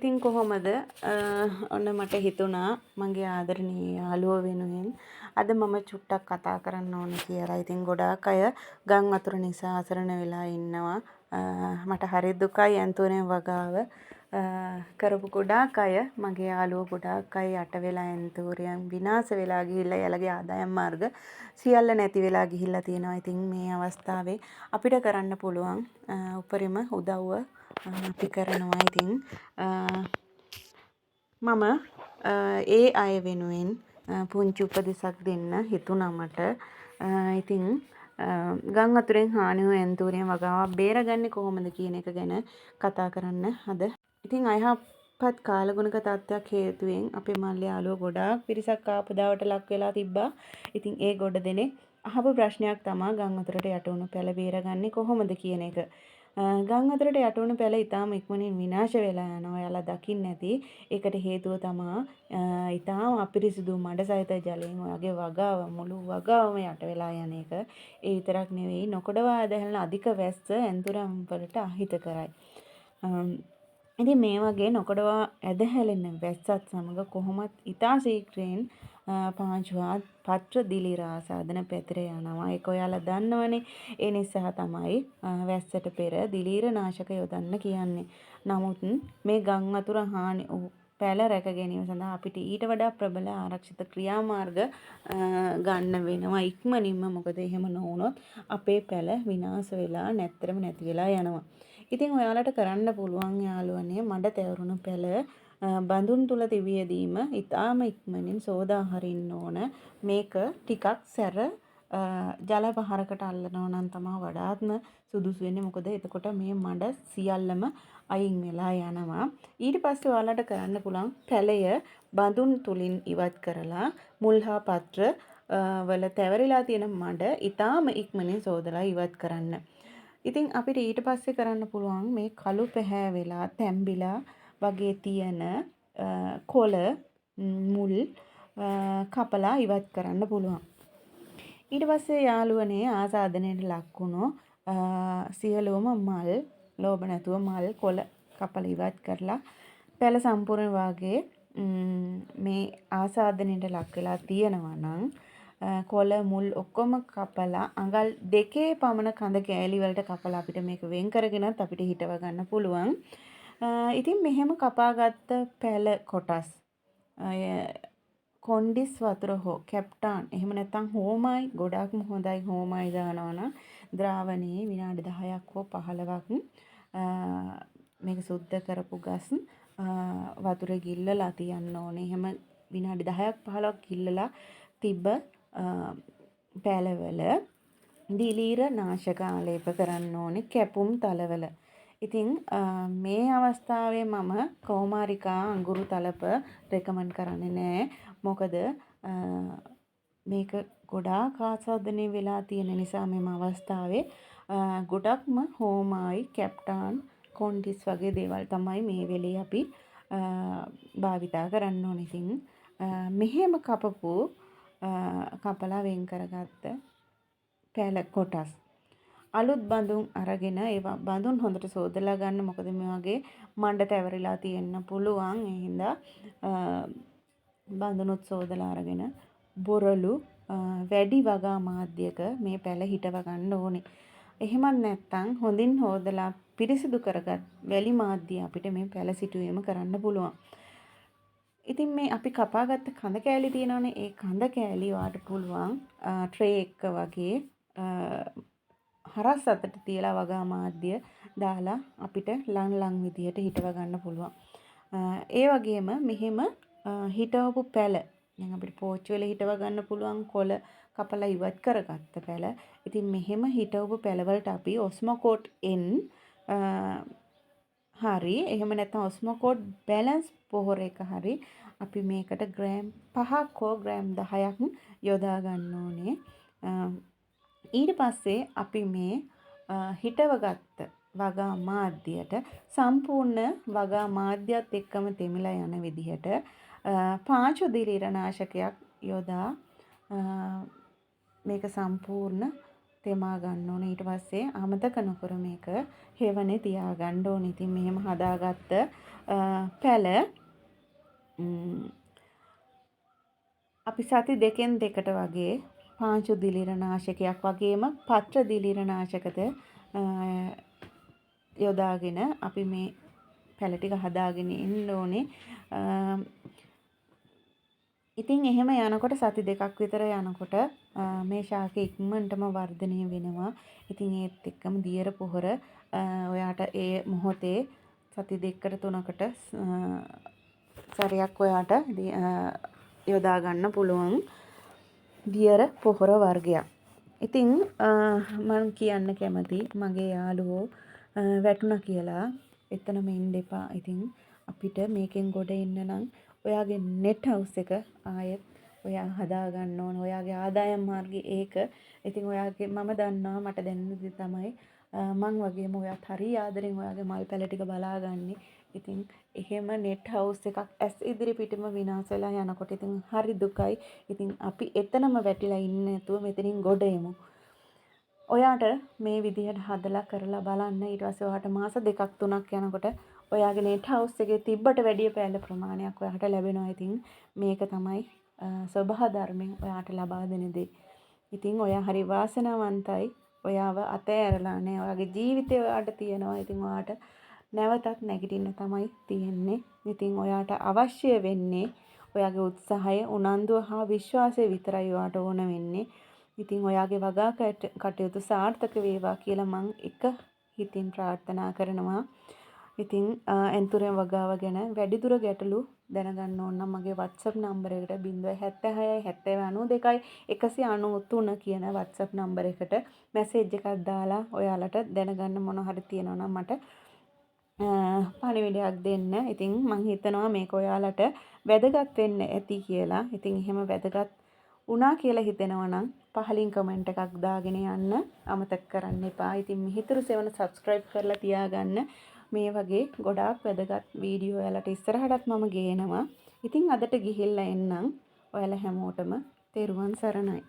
ඉතින් කොහොමද, ඔන්න මට හිතුණා මගේ ආදරණීය යාළුවෝ වෙනුවෙන් අද මම චුට්ටක් කතා කරන්න ඕන කියලා. ඉතින් ගොඩාක් අය ගම් වතුර නිසා අසරණ වෙලා ඉන්නවා. මට හරි දුකයි ඇන්තූරියම් වගාව කරපු ගොඩාක් අය, මගේ යාළුවෝ ගොඩාක් අය යට වෙලා ඇන්තූරියම් විනාශ වෙලා ගිහිල්ලා එයාලගේ ආදායම් මාර්ග සියල්ල නැති වෙලා ගිහිල්ලා තියෙනවා. ඉතින් මේ අවස්ථාවේ අපිට කරන්න පුළුවන් උපරිම උදව්ව අපි කරනවා. ඉතින් මම ඒ අය වෙනුවෙන් පුංචි උපදෙසක් දෙන්න හිතුණා මට. ඉතින් ගම් වතුරෙන් හානි වූ ඇන්තූරියම් වගාවක් බේරගන්නේ කොහොමද කියන එක ගැන කතා කරන්න අද. ඉතින් අයහපත් කාලගුණික තත්ත්වයක් හේතුවෙන් අපේ මල්ලි යාළුවෝ ගොඩාක් පිරිසක් ආපදාවට ලක් වෙලා තිබ්බා. ඉතින් ඒ ගොඩ දෙනෙක් අහපු ප්‍රශ්නයක් තමා ගම් වතුරට යට වුණු පැල බේරගන්නේ කොහොමද කියන එක. ගම් වතුරට යට වුණු පැල ඉතාම ඉක්මනින් විනාශ වෙලා යනවා. ඔයාලා දකින්න ඇති. ඒකට හේතුව තමා ඉතාම අපිරිසිදු මඩ සහිත ජලයෙන් ඔයාගේ වගාව, මුළු වගාවම යට වෙලා යන එක. ඒ විතරක් නෙවෙයි, නොකඩවා ඇදහැළෙන අධික වැස්ස ඇන්තුරම් වලට අහිත කරයි. ඉතින් මේ වගේ නොකඩවා ඇදහැළෙන වැස්සත් සමග කොහොමත් ඉතා ශීඝ්‍රයෙන් පාංශු හා පත්‍ර දිලීර ආසාදන පැතිර යනවා. ඒක ඔයාලා දන්නවනේ. ඒ නිසා තමයි වැස්සට පෙර දිලීර නාශක යොදන්න කියන්නේ. නමුත් මේ ගම් වතුර හානි වූ පැල රැක ගැනීම සඳහා අපිට ඊට වඩා ප්‍රබල ආරක්ෂිත ක්‍රියාමාර්ග ගන්න වෙනවා ඉක්මනින්ම. මොකද එහෙම නොවුනොත් අපේ පැල විනාශ වෙලා නැත්තරම නැති වෙලා යනවා. ඉතින් ඔයාලට කරන්න පුළුවන් යාළුවනේ, මඩ තැවරුණු පැල බඳුන් තුල තිබියදීම ඉතාම ඉක්මනින් සෝදා හරින්න ඕන. මේක ටිකක් සැර ජල පහරකට අල්ලනවා නම් තමා වඩාත්ම සුදුසු වෙන්නේ. මොකද එතකොට මේ මඩ සියල්ලම අයින් වෙලා යනවා. ඊට පස්සේ ඔයාලට කරන්න පුළුවන් පැලය බඳුන් තුලින් ඉවත් කරලා මුල් හා පත්‍ර වල තැවරිලා තියෙන මඩ ඉතාම ඉක්මනින් සෝදලා ඉවත් කරන්න. ඉතින් අපිට ඊට පස්සේ කරන්න පුළුවන් මේ කළු පැහැ වෙලා තැම්බිලා වගේ තියෙන කොළ මුල් කපලා ඉවත් කරන්න පුළුවන්. ඊට පස්සේ යාළුවනේ, ආසාදනයට ලක් වුණු සියලුම මල්, ලෝභ නැතුව මල් කොළ කපලා ඉවත් කරලා පැල සම්පූර්ණ වාගේ මේ ආසාදනයට ලක් වෙලා තියෙනවා නම් කොළ මුල් ඔක්කොම කපලා අඟල් 2 පමණ කඳ කෑලි වලට කපලා අපිට මේක වෙන් කරගෙනත් අපිට හිටව ගන්න පුළුවන්. ඉතින් මෙහෙම කපාගත්ත පැල කොටස් කොන්ඩිස් වතුර හෝ කැප්ටාන්, එහෙම නැත්නම් හෝමයි, ගොඩාක්ම හොඳයි හෝමයි දානවා නම් ද්‍රාවණයේ විනාඩි 10ක් හෝ 15ක් මේක සුද්ධ කරපු ගස් වතුරේ ගිල්ලලා තියන්න ඕනේ. එහෙම විනාඩි 10ක් 15ක් ගිල්ලලා තිබ්බ පැලවල දිලීර නාශක ආලේප කරන්න ඕනේ කැපුම් තලවල. ඉතින් මේ අවස්ථාවේ මම කෞමාරිකා අඟුරු තලප රෙකමන්ඩ් කරන්නේ නෑ. මොකද මේක ගොඩාක් ආසාදනය වෙලා තියෙන නිසා මෙම අවස්ථාවේ ගොඩක්ම හෝමායි, කැප්ටාන්, කොන්ඩිස් වගේ දේවල් තමයි මේ වෙලේ අපි භාවිතා කරන්න ඕනේ. ඉතින් මෙහෙම කපපු, කපලා වෙන් කරගත්ත පැල කොටස් අලුත් බඳුන් අරගෙන ඒවා බඳුන් හොඳට සෝදලා ගන්න. මොකද මේ වගේ මණ්ඩ තැවරිලා තියෙන්න පුළුවන්. ඒ හින්දා බඳුනුත් සෝදලා අරගෙන බොරළු වැඩි වගා මාධ්‍යක මේ පැල හිටව ගන්න ඕනේ. එහෙමත් නැත්නම් හොඳින් හෝදලා පිරිසිදු කරගත් වැලි මාධ්‍ය අපිට මේ පැල සිටුවීම කරන්න පුළුවන්. ඉතින් මේ අපි කපාගත්ත කඳ කෑලි තියෙනවනේ, ඒ කඳ කෑලි ඔයාට පුළුවන් ට්‍රේ එක වගේ හරස් අතට තියලා වගා මාධ්‍ය දාලා අපිට ලං ලං විදියට හිටව ගන්න පුළුවන්. ඒ වගේම මෙහෙම හිටවපු පැල දැන් අපිට පෝච්චි වල හිටව ගන්න පුළුවන් කොළ කපලා ඉවත් කරගත්ත පැල. ඉතින් මෙහෙම හිටවපු පැල වලට අපි ඔස්මෝකෝට් N හරි, එහෙම නැත්නම් ඔස්මෝකෝට් බැලන්ස් පොහොර එක හරි අපි මේකට ග්‍රෑම් 5ක් හෝ ග්‍රෑම් 10ක් යොදා ගන්න ඕනේ. ඊට පස්සේ අපි මේ හිටවගත්ත වගා මාධ්‍යයට සම්පූර්ණ වගා මාධ්‍යත් එක්කම තෙමිලා යන විදිහට පාංශු දිලීර නාශකයක් යොදා මේක සම්පූර්ණ තෙමා ගන්න ඕනේ. ඊට පස්සේ අමතක නොකර මේක හෙවණේ තියාගන්න ඕනේ. ඉතින් මෙහෙම හදාගත්ත පැල අපි සති දෙකෙන් දෙකට වගේ පාංශු දිලිර නාශකයක් වගේම පත්‍ර දිලිර නාශකද යොදාගෙන අපි මේ පැල ටික හදාගෙන එන්න ඕනේ. ඉතින් එහෙම යනකොට සති දෙකක් විතර යනකොට මේ ශාක ඉක්මනටම වර්ධනය වෙනවා. ඉතින් ඒත් එක්කම දියර පොහොර ඔයාට ඒ මොහොතේ සති දෙකකට තුනකට සැරයක් ඔයාට යොදා ගන්න පුළුවන් දියර පොහොර වර්ගයක්. ඉතින් මං කියන්න කැමති මගේ යාළුවෝ වැටුණා කියලා එතනම ඉන්න එපා. ඉතින් අපිට මේකෙන් ගොඩ එන්න නම් ඔයාගේ නෙට් හවුස් එක ආයෙත් ඔයා හදා ගන්න ඕන. ඔයාගේ ආදායම් මාර්ගය ඒක. ඉතින් ඔයාගේ මම දන්නවා, මට දැනෙන දේ තමයි මං වගේම ඔයාත් හරි ආදරෙන් ඔයාගේ මල් පැල ටික බලාගන්නේ. ඉතින් එහෙම නෙට් හවුස් එකක් ඇස් ඉදිරි පිටම විනාශ වෙලා යනකොට ඉතින් හරි දුකයි. ඉතින් අපි එතනම වැටිලා ඉන්නේ නැතුව මෙතනින් ගොඩ එමු. ඔයාට මේ විදිහට හදලා කරලා බලන්න. ඊට පස්සේ ඔයාට මාස දෙකක් තුනක් යනකොට ඔයාගේ නෙට් හවුස් එකේ තිබ්බට වැඩිය පැල ප්‍රමාණයක් ඔයාට ලැබෙනවා. ඉතින් මේක තමයි ස්වභා ධර්මයෙන් ඔයාට ලබා දෙන දේ. ඉතින් ඔයා හරි වාසනාවන්තයි. ඔයාව අතෑරලා නෑ. ඔයාගේ ජීවිතේ ඔයාට තියෙනවා. ඉතින් ඔයාට නැවතත් නැගිටින්න තමයි තියෙන්නේ. ඉතින් ඔයාට අවශ්‍ය වෙන්නේ ඔයාගේ උත්සාහය, උනන්දුව හා විශ්වාසය විතරයි ඔයාට ඕන වෙන්නේ. ඉතින් ඔයාගේ වගා කටයුතු සාර්ථක වේවා කියලා මං එක හිතින් ප්‍රාර්ථනා කරනවා. ඉතින් ඇන්තූරියම් වගාව ගැන වැඩිදුර ගැටලු දැනගන්න ඕන නම් මගේ WhatsApp number එකට 076 70 92 193 කියන WhatsApp number එකට මැසේජ් එකක් දාලා ඔයාලට දැනගන්න මොන හරි තියෙනවා නම් මට පණිවිඩයක් දෙන්න. ඉතින් මං හිතනවා මේක ඔයාලට වැදගත් වෙන්න ඇති කියලා. ඉතින් එහෙම වැදගත් වුණා කියලා හිතෙනවා නම් පහලින් කමෙන්ට් එකක් දාගෙන යන්න අමතක කරන්න එපා. ඉතින් මිහිතුරු සෙවණ සබ්ස්ක්‍රයිබ් කරලා තියාගන්න. මේ වගේ ගොඩාක් වැදගත් වීඩියෝ ඔයාලට ඉස්සරහටත් මම ගේනවා. ඉතින් අදට ගිහිල්ලා එන්නම්. ඔයාලා හැමෝටම තෙරුවන් සරණයි.